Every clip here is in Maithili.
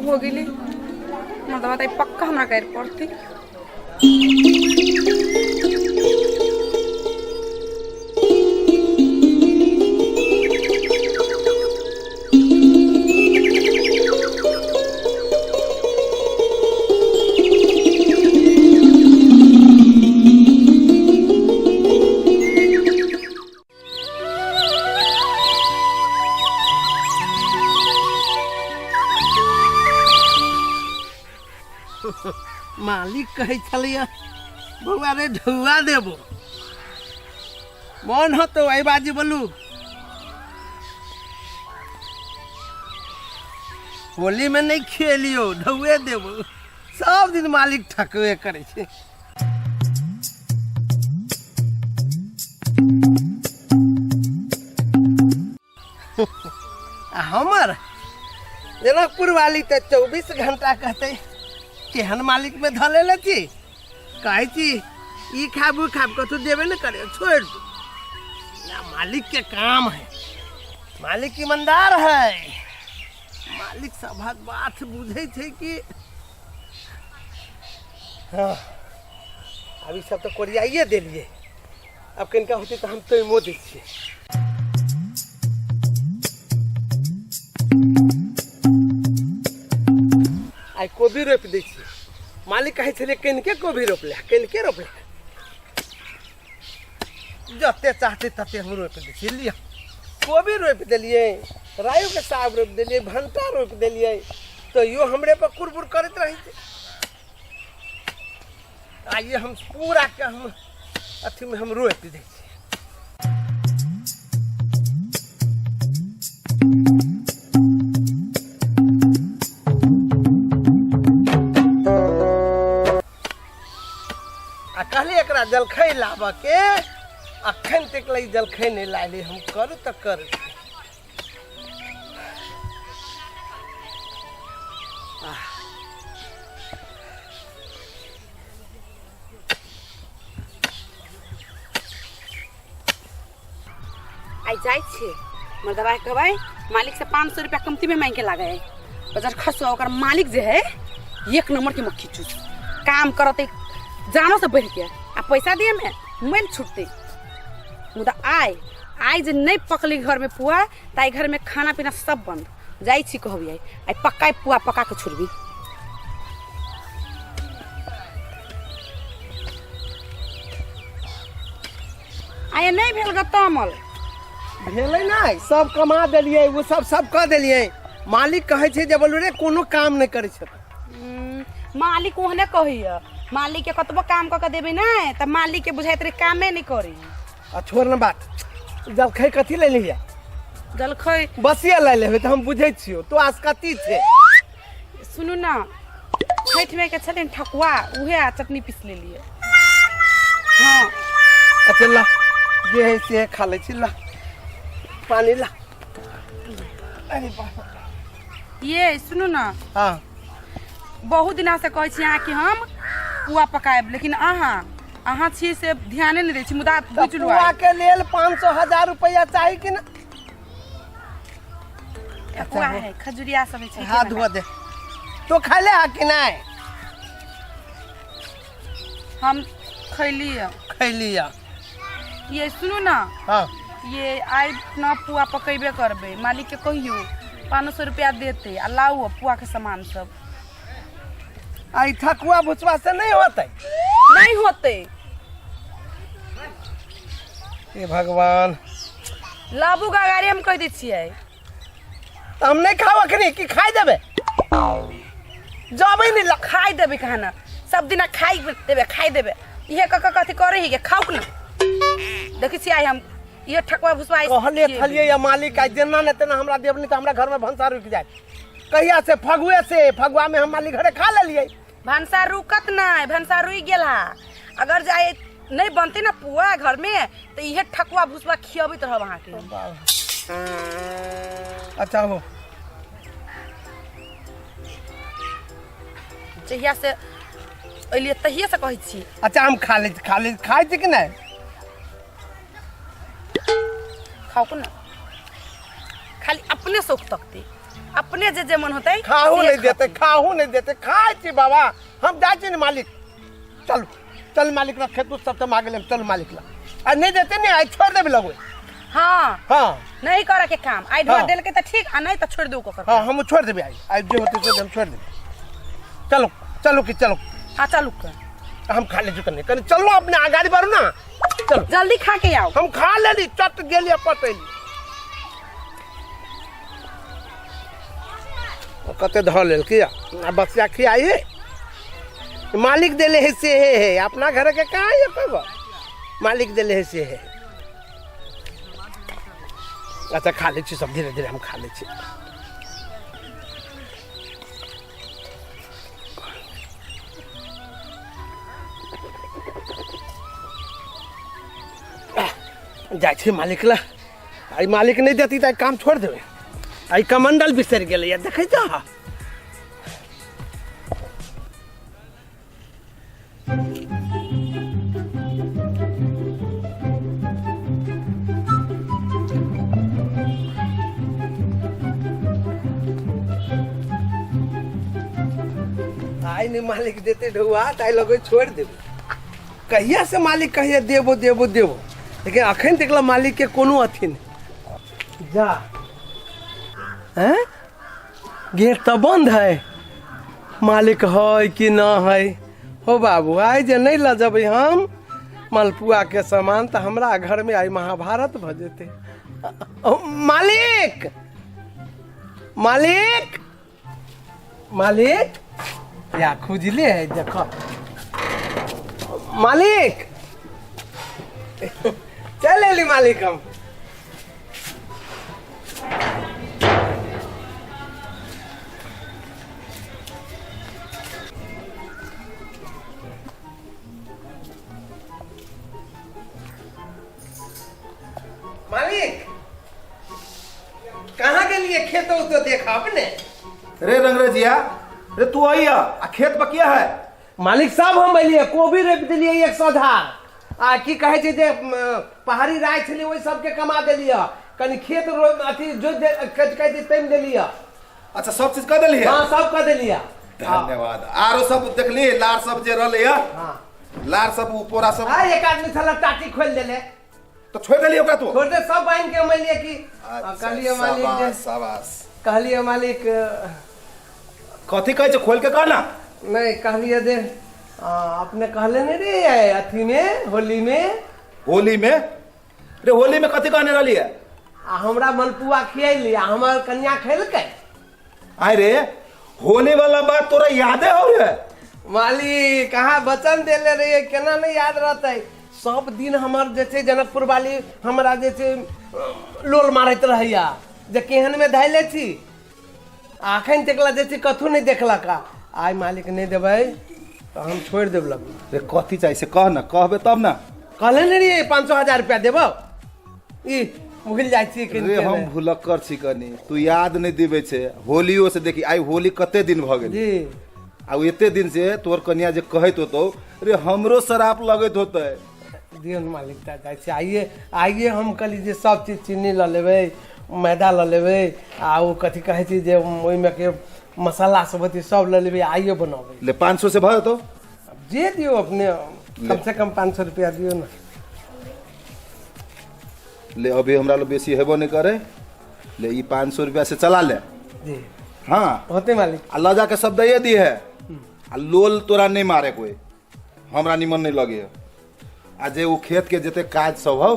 भऽ गेलै। मर्दबा तऽ पक्का हमरा गारि पड़तै। मालिक कहै छलैया, बौआ रे, ढौआ देबो, मन होतो एहि बाजी बोलू। होली में नहीं खेलियो, ढौए देबो। सब दिन मालिक ठकबे करै छै। आ हमर जनकपुर वाली तऽ 24 घंटा कहतै, केहन मालिक में धऽ लेले छी, कहै छी ई खाब, ओ खाब, कथू देबे ने करे, छोड़ि दू ना। मालिक के काम है, मालिक ईमानदार है, मालिक सभक बात बुझै छै कि। हाँ, अभी सब तऽ कोरियाइए देलियै, आब कनिका होतै तऽ हम तैमो दै छियै। आइ कोबी रोपि दै छियै। मालिक कहै छलै, कनिके कोबी रोपले, कनिके रोपले। जते चाहतै तते हम रोपि दै छियै। लिअ, कोबी रोपि देलियै, रायोके साग रोपि देलियै, भण्टा रोपि देलियै, तैयो हमरे पर कुरबुर करैत रहै छै। आइए हम पूरा के हम अथीमे हम रोपि दै छियै। आ कहली एकरा जलखै लाबऽ के, अखन तक लै जलखै नहि लायली। हम करू तऽ करू। आइ जाइ छियै मर्दबा के कहबै, मालिक से 500 रुपया कमती में मांग के लागे है बाजार खर्च। ओकर मालिक जे है एक नंबर के मक्खी चूस, काम करते जानो से बढ़ के आ पैसा दिए में मोबाइल छूटते। मुदा आइ आइ जे नहीं पकली घर में पुआ त आइ घर में खाना पीना सब बंद। जाइ छी कहबी, आइ आइ पक्का पुआ पका के छोड़बी। आइ नहीं भेल ग तमल। भेलै नहि, सब कमा देलियै, ओ सब सब कऽ देलियै। मालिक कहै छै जे बोलू रे, कोनो काम नहि करै छै। मालिक ओहने कहैया। मालिक के कतबो काम कऽ के देबै ने तऽ मालिक के बुझाइत रहे कामे नहि करी। आ छोड़ ने बात, जलखै कथी ले लिहिया? जलखै बसिया ले लेबै तऽ हम बुझै छियौ, तो आसकती छै। सुनू ने, छठि में के छलै ठकुआ, उहे आ चटनी पीस लेलियै। हाँ। अच्छा ला, जे है से खा लै छी। ला, पानी ला। अरे बाप। ये सुनू ने। हाँ। बहुत दिना से कहै छी अहाँ कि हम पुआ पकायब, लेकिन अहाँ अहाँ छी से ध्याने नहि दै छी। मुदा तऽ बुझि लू पुआ आइ। के लेल 500 1000 रुपया चाही कि ना? ठकुआ है, खजुरिया सब है छै। हाथ धो दे। तो खा ले हा कि नहीं? हम खैली है। खैली है। ये सुनू ना। हाँ। ये आइ ना पुआ पकेबे करबै। मालिक के कहियो 500 रुपया देते आ लाउ पुआ के सामान सब। आई ठकुआ भुसवा से नहीं होते? नहीं होते। हे भगवान। लाबू गाड़ी हम कह दै छियै। तऽ हम नहि खाब अखनी कि खाइ देबै? जबै नहि ला। खाइ देबै खाना सब दिना, खाइ देबै, खाइ देबै, इहे क क कथी करै ही के। खाउ ने, देखै छियै आइ हम इहे ठकुआ भुसवा आइ कहले खिएबै। छलियै या मालिक, आइ जेना ने तेना हमरा देब, नहि तऽ हमरा घरमे भनसा रुकि जायत। कहिया से? फगुए से। फगुआ में हम मालिक घरे खा लेलियै। भनसा रुकत नहीं, भनसा रुक गेल हा। अगर जाए नहीं बनते ना पुआ घर में तो इहे ठकुआ भुसवा खियबैत रहब अहाँके। अच्छा हो। जहिया से एलियै तहिये से कहै छी। अच्छा, हम खा ले, खा ले। खाइ छी कि नहि? खाउ को ना, खाली अपने शौक तकते। अपने जे जे मन होतै खाहू से नहीं देते खथिन। खाहू नहीं देते खाए छी बाबा। हम जाइ छी ने मालिक, चलू चल मालिक ला खेत सब से मांग लेम, चल मालिक ला। आ नहीं देते ने आई छोड़ देबे लगवे। हाँ हाँ नहीं करे के काम आई ढोआ हाँ। देल के त ठीक आ नहीं त छोड़ दू ओकर। हाँ हम छोड़ देबे आई आई जे होते से हम छोड़ देबे। चलो चलो कि चलो। हाँ चलू के। हम खा ले कनी कनी चलो अपने आगाड़ी बढ़ू ना, चलो जल्दी खा के आओ। हम खा लेली चट गेली पटैली। कते धऽ लेलकै आ बसिया खियाइए मालिक देले है से हे है अपना घर के कहाँ है कब मालिक देले है से है। अच्छा खा लै छी सब धीरे धीरे हम खा लै छी। जाइ छी मालिक ला, आइ मालिक नहि देती तऽ काम छोड़ि देबै। आइ कमंडल बिसरि गेलैया देखै छह। आइ नहि मालिक देते ढौआ तऽ आइ लगै छोड़ि देबै। कहिया से मालिक कहिया देबो देबो देबो, लेकिन अखन तक मालिक के कोनो अथी नहीं। जा हैं गेट तो बंद है, मालिक है कि न है। हो बाबू आइ जे नहीं लऽ जेबै हम मलपुआ के सामान तऽ हमरा घर में आइ महाभारत भऽ जेतै। मालिक मालिक मालिक या खुजले है देखो मालिक चल एली मालिक हम। मालिक कहाँ के लिए खेत तो देखा अपने। रे रंगरेजिया रे तू आइया आ खेत पर किया है? मालिक साहब हम अलिए कोबी रोपि देलियै एक सौ धार आ की कहै छै जे पहाड़ी राय छलै ओहि सबके कमा देलियै, कनि खेत रोपि अथी जोति दे कहै छै तामि देलियै। अच्छा सब चीज कऽ देलियै? हाँ सब कऽ देलियै। धन्यवाद। आरो सब देखली लार सब जे रहलै या? हाँ। लार सब उ पोरा सब? हाँ एक आदमी छला टाटी खोलि देले। तो छोड़ देलियै ओकरा तू? छोड़ दे सब बान्हि के हम अलियै की। अच्छा, कहलियै मालिक जे शाबाश, शाबाश। कहलियै मालिक कथी कहै छै खोल के कह ना। नहीं कहलियै जे अपने कहले नहीं रे अथी में होली में। होली में रे होली में कथी कहने रहलियै? आ हमरा मलपुआ खियैली आ हमर कन्या खेलकै। आय रे होली वाला बात तोरा यादे हो रे? मालिक कहाँ वचन देले रहियै केना नहीं याद रहतै। सब दिन हमर जे छै जनकपुर वाली हमरा जे छै लोल मारैत रहैया जे केहन में धैले छी, आ अखन तक जे छै कथू नहीं देखलक। आइ मालिक नहीं देबै तऽ हम छोड़ि देब लगू। रे कथी चाही से कह ना, कहबे तब ना। कहले नहीं रहियै 500,000 रुपया देबौ, ई भूल जाइ छी कि रे हम भुलक्कर छी कनी, तू याद नहीं दिबै छै। होलियो से देखी आइ होली कते दिन भऽ गेल जी। आ एते दिन से तोहर कन्या जे कहैत होतौ रे हमरो शराब लगैत होतै। दियौ ने मालिक ता जाइ छी आइए आइए हम कहली जे सब चीज चीनी लऽ लेबै मैदा लऽ लेबै आ ओ कथी कहै छै जे ओहिमे के मसाला सब होतै सब लऽ लेबै आइए बनबै। ले 500 से भऽ जेतौ। जे दियौ अपने कम से कम 500 रुपया दियौ ने। ले अभी हमरा लोग बेसी हेबो नहीं करे, ले ई 500 रुपया से चला ले। जी हाँ होते मालिक। आ लऽ जाके सब दैये दी है आ लोल तोरा नहीं मारे कोई, हमरा निमन नहीं लगे। आ जे ओ खेत के जते काज सब हौ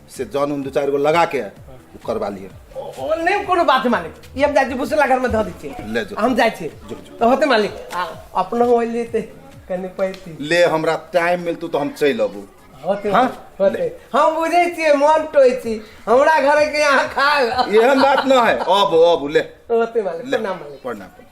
से जन उन दू चारि गो लगा के उ करवा लिहे। ओ नहीं कोनो बात मालिक, ई हम जाइ छी भुसला घर में धऽ दै छी। ले जो। हम जाइ छी। जो, जो। तऽ होते मालिक आ अपनो होइल जेतै कनि पैती। ले हमरा टाइम मिलतौ तऽ हम चलि अबू। होते हाँ? होते हम बुझै छियै मन टोइ छी हमरा घर के यहाँ खाए। एहन बात न है, अबू अबू ले। होते मालिक, ले, प्रणाम मालिक। प्रणाम, प्रणाम।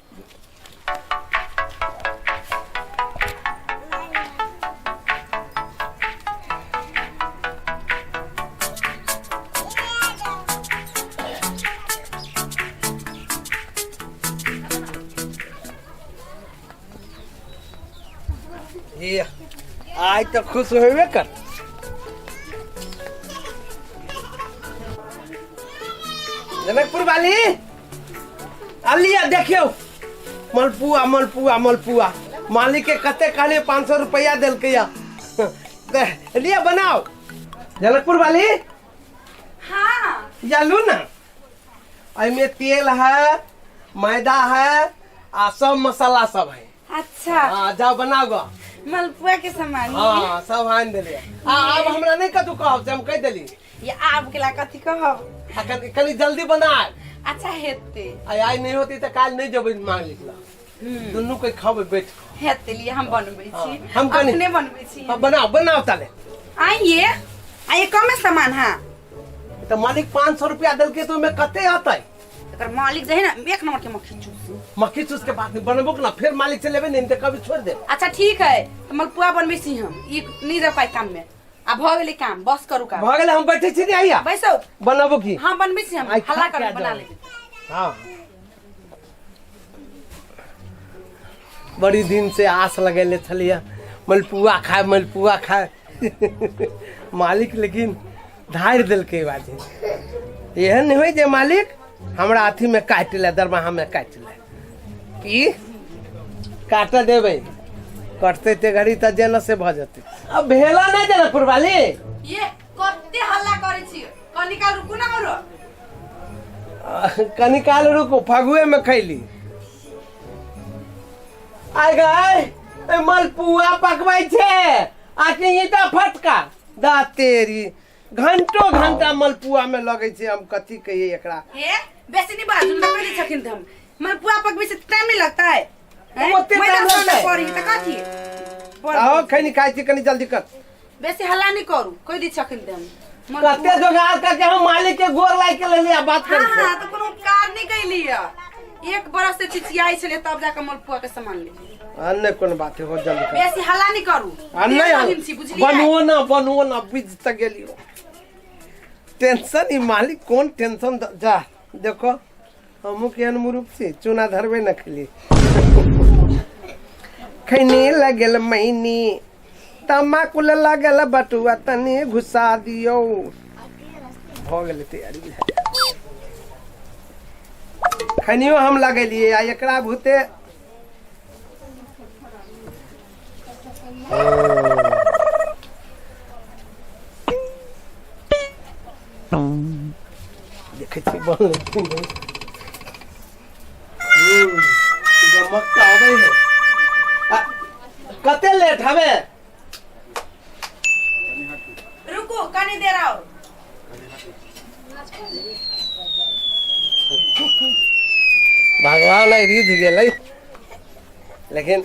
ये आइ तऽ खुश होबे कर। जनकपुर वाली आ लिअ देखियौ मलपुआ मलपुआ मलपुआ मालिक के कते कहलियै 500 रुपया देलकै या लिअ बनाओ जनकपुर वाली हाँ या लू ना एहिमे तेल है मैदा है आ सब मसाला सब है अच्छा हाँ जाओ बनाओ गा मलपुआ के सामान हाँ सब आनि देलियै आ आब हमरा नहि कतौ कहब से हम कहि देली ये आब के ला कथी कहब आ कनि कनि जल्दी बना अच्छा हेते आ आइ नहि होती तऽ काल्हि नहि जेबै मालिक लग दुनू के खबै बैठ कऽ हेते लिए हम बनबै छी हाँ, हम कनि- अपने बनबै छी हाँ, बनाओ बनाओ ताले आइए आइए कमे सामान हाँ तऽ मालिक 500 रुपया देलकै तऽ ओहिमे कते अतै एकर मालिक जे है ना एक नंबर के मक्खी चूस मक्खी चूस के बात नहीं बनबो के ना फिर मालिक से लेबै नहीं तऽ कभी छोड़ दे अच्छा ठीक है तो मलपुआ बनबै छी हम ई नहीं रह पाई काम में आ भऽ गेलै काम बस करू काम भऽ गेलै हम बैठे छी ने आइया बैसो बनबो की हम बनबै छी हम आइ खा हल्ला के करू आ बना जाओ। लेबै हाँ बड़ी दिन से आस लगेले छलियै मलपुआ खाए मलपुआ खाए मालिक लेकिन धारि देलकै बाजी एहन नहि होइ जे मालिक हमरा अथीमे काटि ले दरमाहामे काटि ले की काटऽ देबै कटतै ते घड़ी तऽ जेना से भऽ जेतै अब भेला नहि जनकपुर वाली ये कते हल्ला करै छी कनी काल रुकू ना औरो कनी काल रुकू फगुए में खैली आय गाय ए मलपुआ पकबै छै आ कि ईटा फटका दा तेरी घंटो घंटा मलपुआ में लगै छै हम कथी कहिए एकरा हे बेसी नहीं बाजू ना पहिले छखिन त हम मलपुआ पकबै से टाइम नहीं लगता है हैं? ओते मैदा टाइम सानऽ लगतै? पड़ी त कथी आओ खैनी खाइ छी कनी जल्दी कर बेसी हल्ला नहीं करू कहि दी छखिन त हम कते जोगाड़ करके हम मालिक के गोर लाग के लेली आ बात हाँ करै हाँ तो कोनो उपकार नहीं कैली है एक बरस से चिचियाई छले तब जाके मलपुआ के सामान ले आ नहि कोनो बात है हो जल्दी कर बेसी हल्ला नहीं करू आ नहीं छी बुझलियै बनवो ना बनवो ना बुझ तऽ गेलियो टेंशन ई मालिक कोन टेंशन जा देखो हमहूँ केहन मुरुख छी चूना धरबे न खेली खैनी लगल मैनी तमाकुल लगल बटुआ तनी घुसा दियौ भऽ गेलै तैयारी बुझाइया खनियो हम लगेलियै आ एकरा भूते देखै छी बनलै कि नहि। गमक तऽ अबै है आ, कते लेट हवे रुकू कनी देर आओ भगवान आई रिझ गेलै लेकिन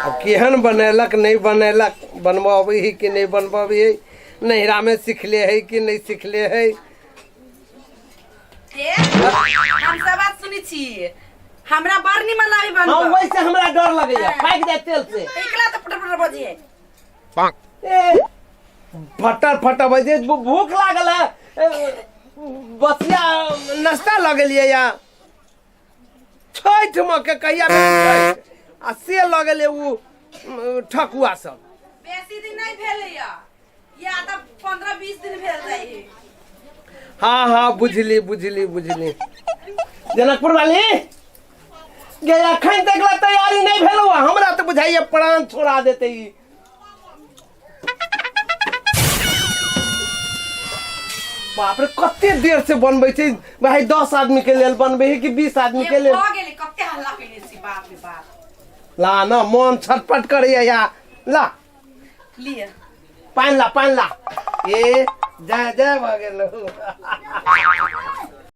अब केहन बनेलक नहि बनेलक बनबऽ अबै है कि नहि बनबऽ अबै है नैहरामे सिखले है कि नहि सिखले है हे हम सब बात सुनै छी हमरा बड़ निमन लागे हाँ बनबऽ वैसे हमरा डर लगैया पाकि जाय तेल से एकला तऽ पटर पटर बजे है ए फटर फटर बजे भूख लागल है ए, बसिया नाश्ता लऽ गेलियै या छठि मे के कहिया भेल छठि आ से लऽ गेलै ओ ठकुआ सब बेसी दिन नहीं भेलै या या तऽ 15-20 दिन भेल जाइ हाँ हाँ बुझली बुझली बुझली जनकपुर वाली गे अखन तक ला तैयारी नहीं भेलौ हँ। हमरा तऽ बुझाइए प्राण छोड़ा देते ई बाप रे कते देर से बनबै छै भाई 10 आदमी के लेल बनबै है कि 20 आदमी के ये लेल भऽ गेलै कते हल्ला केने छी बाप रे बाप ला न मन छटपट करैया या ला लिअ पानि ला पानि ला ए जय जय भऽ गेल